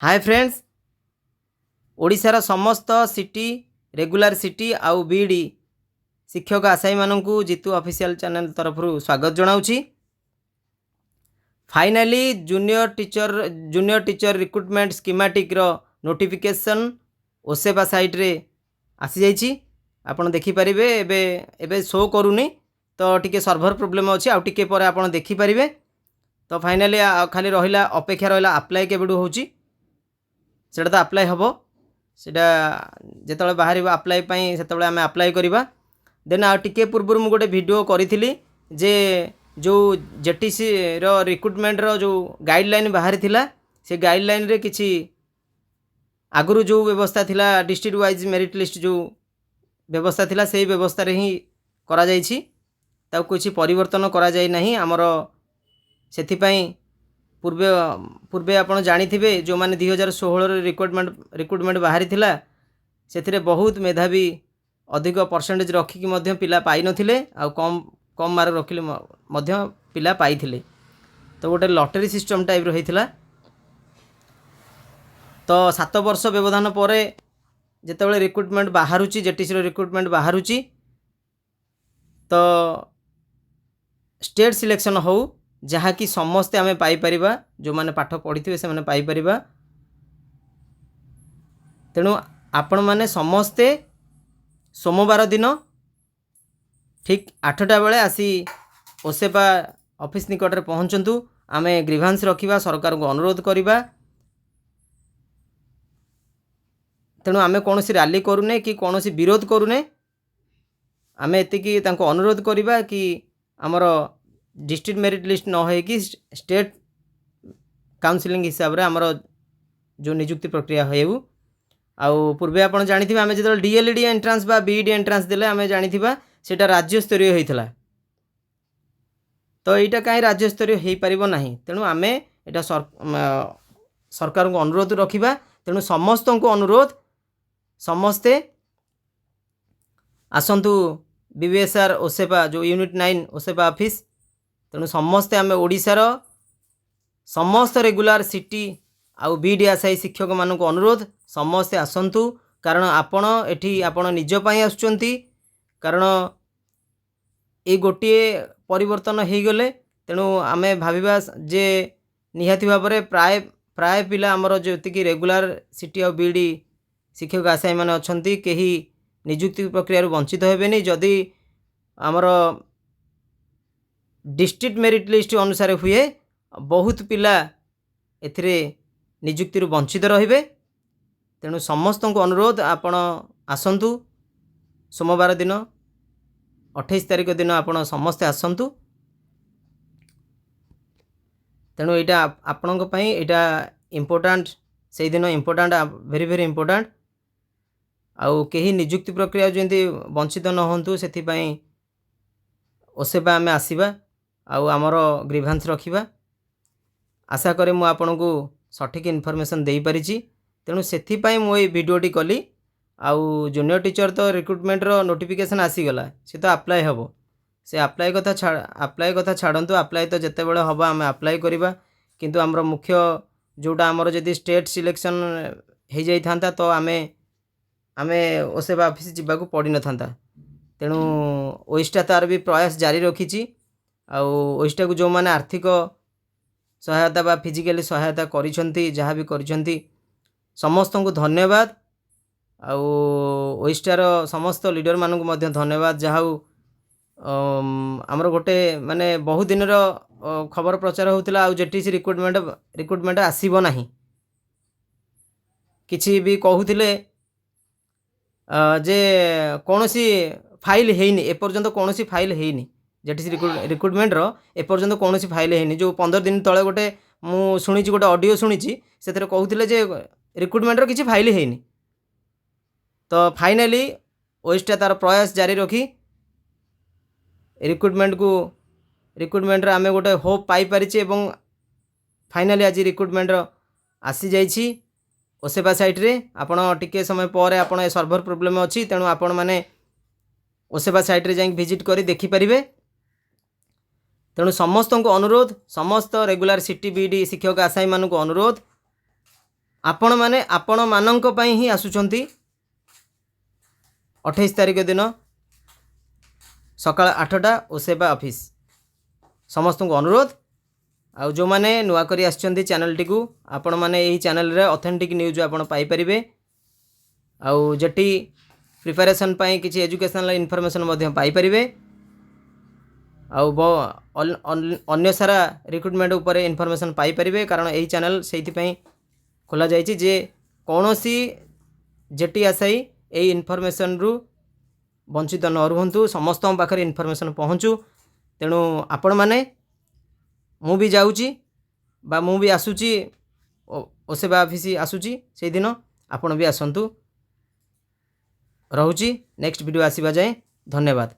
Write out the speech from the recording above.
ହାଏ friends, ଓଡ଼ିଶାର ସମସ୍ତ city, regular city ଆଉ ବିଇଡ଼ି ଶିକ୍ଷକ ଆଶାୟୀମାନଙ୍କୁ ଜିତୁ ଅଫିସିଆଲ ଚ୍ୟାନେଲ ତରଫରୁ ସ୍ୱାଗତ ଜଣାଉଛି। Finally junior teacher recruitment ସ୍କିମାଟିକ୍ର notification OSEPA ସାଇଟ୍ରେ ଆସିଯାଇଛି। ଆପଣ ଦେଖିପାରିବେ। ଏବେ ଏବେ ଶୋ କରୁନି ତ, ଟିକେ ସର୍ଭର ପ୍ରୋବ୍ଲେମ୍ ଅଛି। ଆଉ ଟିକେ ପରେ ଆପଣ ଦେଖିପାରିବେ। ତ ଫାଇନାଲି ଖାଲି ରହିଲା, ଅପେକ୍ଷା ରହିଲା ଆପ୍ଲାଏ କେବେଠୁ ହେଉଛି। ସେଇଟା ତ ଆପ୍ଲାଏ ହେବ, ସେଇଟା ଯେତେବେଳେ ବାହାରିବ ଆପ୍ଲାଏ ପାଇଁ, ସେତେବେଳେ ଆମେ ଆପ୍ଲାଏ କରିବା। ଦେନ୍ ଆଉ ଟିକେ ପୂର୍ବରୁ ମୁଁ ଗୋଟେ ଭିଡ଼ିଓ କରିଥିଲି ଯେ ଯେଉଁ ଜେଟିସିର ରିକ୍ରୁଟମେଣ୍ଟର ଯେଉଁ ଗାଇଡ଼ଲାଇନ୍ ବାହାରିଥିଲା, ସେ ଗାଇଡ଼ଲାଇନ୍ରେ କିଛି ଆଗରୁ ଯେଉଁ ବ୍ୟବସ୍ଥା ଥିଲା, ଡିଷ୍ଟ୍ରିକ୍ଟ ୱାଇଜ୍ ମେରିଟ୍ ଲିଷ୍ଟ ଯେଉଁ ବ୍ୟବସ୍ଥା ଥିଲା, ସେଇ ବ୍ୟବସ୍ଥାରେ ହିଁ କରାଯାଇଛି। ତାକୁ କିଛି ପରିବର୍ତ୍ତନ କରାଯାଇ ନାହିଁ ଆମର। ସେଥିପାଇଁ ପୂର୍ବେ ପୂର୍ବେ ଆପଣ ଜାଣିଥିବେ, ଯେଉଁମାନେ 2016ରେ ରିକ୍ରୁଟମେଣ୍ଟ ବାହାରିଥିଲା, ସେଥିରେ ବହୁତ ମେଧାବୀ ଅଧିକ ପରସେଣ୍ଟେଜ୍ ରଖିକି ମଧ୍ୟ ପିଲା ପାଇନଥିଲେ ଆଉ କମ୍ କମ୍ ମାର୍କ ରଖିଲେ ମଧ୍ୟ ପିଲା ପାଇଥିଲେ। ତ ଗୋଟେ ଲଟେରୀ ସିଷ୍ଟମ୍ ଟାଇପ୍ର ହେଇଥିଲା। ତ 7 ବର୍ଷ ବ୍ୟବଧାନ ପରେ ଯେତେବେଳେ ରିକ୍ରୁଟମେଣ୍ଟ ବାହାରୁଛି, ଜେଟିସିର ରିକ୍ରୁଟମେଣ୍ଟ ବାହାରୁଛି, ତ ଷ୍ଟେଟ୍ ସିଲେକ୍ସନ୍ ହେଉ, ଯାହାକି ସମସ୍ତେ ଆମେ ପାଇପାରିବା, ଯେଉଁମାନେ ପାଠ ପଢ଼ିଥିବେ ସେମାନେ ପାଇପାରିବା। ତେଣୁ ଆପଣମାନେ ସମସ୍ତେ ସୋମବାର ଦିନ ଠିକ୍ 8ଟା ବେଳେ ଆସି ଓସେପା ଅଫିସ୍ ନିକଟରେ ପହଞ୍ଚନ୍ତୁ। ଆମେ ଗ୍ରିଭାନ୍ସ ରଖିବା, ସରକାରଙ୍କୁ ଅନୁରୋଧ କରିବା। ତେଣୁ ଆମେ କୌଣସି ରାଲି କରୁନେ କି କୌଣସି ବିରୋଧ କରୁନେ। ଆମେ ଏତିକି ତାଙ୍କୁ ଅନୁରୋଧ କରିବା କି ଆମର ଡିଷ୍ଟ୍ରିକ୍ଟ ମେରିଟ୍ ଲିଷ୍ଟ ନ ହେଇକି ଷ୍ଟେଟ୍ କାଉନସିଲିଂ ହିସାବରେ ଆମର ଯେଉଁ ନିଯୁକ୍ତି ପ୍ରକ୍ରିୟା ହେଉ। ଆଉ ପୂର୍ବେ ଆପଣ ଜାଣିଥିବେ, ଆମେ ଯେତେବେଳେ ଡିଏଲ୍ଇଡ଼ି ଏଣ୍ଟ୍ରାନ୍ସ ବା ବିଇଡ଼ି ଏଣ୍ଟ୍ରାନ୍ସ ଦେଲେ, ଆମେ ଜାଣିଥିବା ସେଇଟା ରାଜ୍ୟସ୍ତରୀୟ ହେଇଥିଲା। ତ ଏଇଟା କାହିଁ ରାଜ୍ୟସ୍ତରୀୟ ହେଇପାରିବ ନାହିଁ? ତେଣୁ ଆମେ ଏଇଟା ସରକାରଙ୍କୁ ଅନୁରୋଧ ରଖିବା। ତେଣୁ ସମସ୍ତଙ୍କୁ ଅନୁରୋଧ, ସମସ୍ତେ ଆସନ୍ତୁ ବିବିଏସ୍ଆର୍ ଓସେପା ଯେଉଁ ୟୁନିଟ୍ 9 ଓସେପା ଅଫିସ୍। ତେଣୁ ସମସ୍ତେ ଆମେ ଓଡ଼ିଶାର ସମସ୍ତ ରେଗୁଲାର ସିଟି ଆଉ ବିଇଡ଼ି ଆଶାୟୀ ଶିକ୍ଷକମାନଙ୍କୁ ଅନୁରୋଧ, ସମସ୍ତେ ଆସନ୍ତୁ। କାରଣ ଆପଣ ଏଠି ଆପଣ ନିଜ ପାଇଁ ଆସୁଛନ୍ତି। କାରଣ ଏଇ ଗୋଟିଏ ପରିବର୍ତ୍ତନ ହେଇଗଲେ, ତେଣୁ ଆମେ ଭାବିବା ଯେ ନିହାତି ଭାବରେ ପ୍ରାୟ ପ୍ରାୟ ପିଲା, ଆମର ଯେତିକି ରେଗୁଲାର ସିଟି ଆଉ ବିଇଡ଼ି ଶିକ୍ଷକ ଆଶାୟୀମାନେ ଅଛନ୍ତି, କେହି ନିଯୁକ୍ତି ପ୍ରକ୍ରିୟାରୁ ବଞ୍ଚିତ ହେବେନି। ଯଦି ଆମର ଡିଷ୍ଟ୍ରିକ୍ଟ ମେରିଟ୍ ଲିଷ୍ଟ ଅନୁସାରେ ହୁଏ, ବହୁତ ପିଲା ଏଥିରେ ନିଯୁକ୍ତିରୁ ବଞ୍ଚିତ ରହିବେ। ତେଣୁ ସମସ୍ତଙ୍କୁ ଅନୁରୋଧ, ଆପଣ ଆସନ୍ତୁ। ସୋମବାର ଦିନ, 28 ତାରିଖ ଦିନ ଆପଣ ସମସ୍ତେ ଆସନ୍ତୁ। ତେଣୁ ଏଇଟା ଆପଣଙ୍କ ପାଇଁ ଏଇଟା ଇମ୍ପୋର୍ଟାଣ୍ଟ। ସେଇଦିନ ଇମ୍ପୋର୍ଟାଣ୍ଟ, ଭେରି ଭେରି ଇମ୍ପୋର୍ଟାଣ୍ଟ। ଆଉ କେହି ନିଯୁକ୍ତି ପ୍ରକ୍ରିୟା ଯେମିତି ବଞ୍ଚିତ ନ ହୁଅନ୍ତୁ, ସେଥିପାଇଁ ଓସେପା ଆମେ ଆସିବା ଆଉ ଆମର ଗ୍ରିଭାନ୍ସ ରଖିବା। ଆଶା କରେ ମୁଁ ଆପଣଙ୍କୁ ସଠିକ୍ ଇନଫର୍ମେସନ୍ ଦେଇପାରିଛି। ତେଣୁ ସେଥିପାଇଁ ମୁଁ ଏଇ ଭିଡ଼ିଓଟି କଲି। ଆଉ ଜୁନିୟର ଟିଚର୍ ତ ରିକ୍ରୁଟମେଣ୍ଟର ନୋଟିଫିକେସନ୍ ଆସିଗଲା, ସେ ତ ଆପ୍ଲାଏ ହେବ। ସେ ଆପ୍ଲାଏ କଥା ଛାଡ଼ନ୍ତୁ। ଆପ୍ଲାଏ ତ ଯେତେବେଳେ ହେବ ଆମେ ଆପ୍ଲାଏ କରିବା। କିନ୍ତୁ ଆମର ମୁଖ୍ୟ ଯେଉଁଟା, ଆମର ଯଦି ଷ୍ଟେଟ୍ ସିଲେକ୍ସନ୍ ହେଇଯାଇଥାନ୍ତା, ତ ଆମେ ଓସେପା ଅଫିସ୍ ଯିବାକୁ ପଡ଼ିନଥାନ୍ତା। ତେଣୁ ଓଇଷ୍ଟା ତାର ବି ପ୍ରୟାସ ଜାରି ରଖିଛି। ଆଉ ଓଇଷ୍ଟାକୁ ଯେଉଁମାନେ ଆର୍ଥିକ ସହାୟତା ବା ଫିଜିକାଲି ସହାୟତା କରିଛନ୍ତି, ଯାହା ବି କରିଛନ୍ତି, ସମସ୍ତଙ୍କୁ ଧନ୍ୟବାଦ। ଆଉ ଓଇଷ୍ଟାର ସମସ୍ତ ଲିଡ଼ରମାନଙ୍କୁ ମଧ୍ୟ ଧନ୍ୟବାଦ। ଯାହା ହଉ, ଆମର ଗୋଟେ ମାନେ ବହୁ ଦିନର ଖବର ପ୍ରଚାର ହେଉଥିଲା ଆଉ ଜେଟିସି ରିକ୍ରୁଟମେଣ୍ଟ ଆସିବ ନାହିଁ। କିଛି ବି କହୁଥିଲେ ଯେ କୌଣସି ଫାଇଲ୍ ହେଇନି, ଏପର୍ଯ୍ୟନ୍ତ କୌଣସି ଫାଇଲ୍ ହେଇନି। ଜେଟିସି ରିକ୍ରୁଟମେଣ୍ଟର ଏପର୍ଯ୍ୟନ୍ତ କୌଣସି ଫାଇଲ୍ ହେଇନି। ଯେଉଁ 15 ଦିନ ତଳେ ଗୋଟେ ମୁଁ ଶୁଣିଛି, ଗୋଟେ ଅଡ଼ିଓ ଶୁଣିଛି, ସେଥିରେ କହୁଥିଲେ ଯେ ରିକ୍ରୁଟମେଣ୍ଟର କିଛି ଫାଇଲ୍ ହେଇନି। ତ ଫାଇନାଲି ଓଇଷ୍ଟା ତାର ପ୍ରୟାସ ଜାରି ରଖି ରିକ୍ରୁଟମେଣ୍ଟରେ ଆମେ ଗୋଟେ ହୋପ୍ ପାଇପାରିଛେ ଏବଂ ଫାଇନାଲି ଆଜି ରିକ୍ରୁଟମେଣ୍ଟର ଆସିଯାଇଛି ଓସେପା ସାଇଟ୍ରେ। ଆପଣ ଟିକେ ସମୟ ପରେ ଆପଣ, ଏ ସର୍ଭର ପ୍ରୋବ୍ଲେମ୍ ଅଛି, ତେଣୁ ଆପଣମାନେ ଓସେପା ସାଇଟ୍ରେ ଯାଇକି ଭିଜିଟ୍ କରି ଦେଖିପାରିବେ। ତେଣୁ ସମସ୍ତଙ୍କୁ ଅନୁରୋଧ, ସମସ୍ତ ରେଗୁଲାର ସିଟି, ବିଇଡ଼ି ଶିକ୍ଷକ ଆଶାୟୀମାନଙ୍କୁ ଅନୁରୋଧ। ଆପଣମାନେ ଆପଣମାନଙ୍କ ପାଇଁ ହିଁ ଆସୁଛନ୍ତି 28 ତାରିଖ ଦିନ ସକାଳ 8ଟା, ଓସେପା ଅଫିସ୍। ସମସ୍ତଙ୍କୁ ଅନୁରୋଧ। ଆଉ ଯେଉଁମାନେ ନୂଆ କରି ଆସିଛନ୍ତି ଚ୍ୟାନେଲଟିକୁ, ଆପଣମାନେ ଏହି ଚ୍ୟାନେଲରେ ଅଥେଣ୍ଟିକ୍ ନ୍ୟୁଜ୍ ଆପଣ ପାଇପାରିବେ ଆଉ ଜେଟି ପ୍ରିପାରେସନ୍ ପାଇଁ କିଛି ଏଜୁକେସନାଲ୍ ଇନଫର୍ମେସନ୍ ମଧ୍ୟ ପାଇପାରିବେ ଆଉ ଅନ୍ୟ ସାରା ରିକ୍ରୁଟମେଣ୍ଟ ଉପରେ ଇନଫର୍ମେସନ୍ ପାଇପାରିବେ। କାରଣ ଏହି ଚ୍ୟାନେଲ୍ ସେଇଥିପାଇଁ ଖୋଲାଯାଇଛି ଯେ କୌଣସି ଜେଟି ଆଶାୟୀ ଏଇ ଇନଫର୍ମେସନ୍ରୁ ବଞ୍ଚିତ ନ ରୁହନ୍ତୁ, ସମସ୍ତଙ୍କ ପାଖରେ ଇନଫର୍ମେସନ୍ ପହଞ୍ଚୁ। ତେଣୁ ଆପଣମାନେ, ମୁଁ ବି ଯାଉଛି ବା ମୁଁ ବି ଆସୁଛି, ଓସେପା ଅଫିସ୍ ଆସୁଛି ସେଇଦିନ, ଆପଣ ବି ଆସନ୍ତୁ। ରହୁଛି, ନେକ୍ସଟ ଭିଡ଼ିଓ ଆସିବା ଯାଏଁ ଧନ୍ୟବାଦ।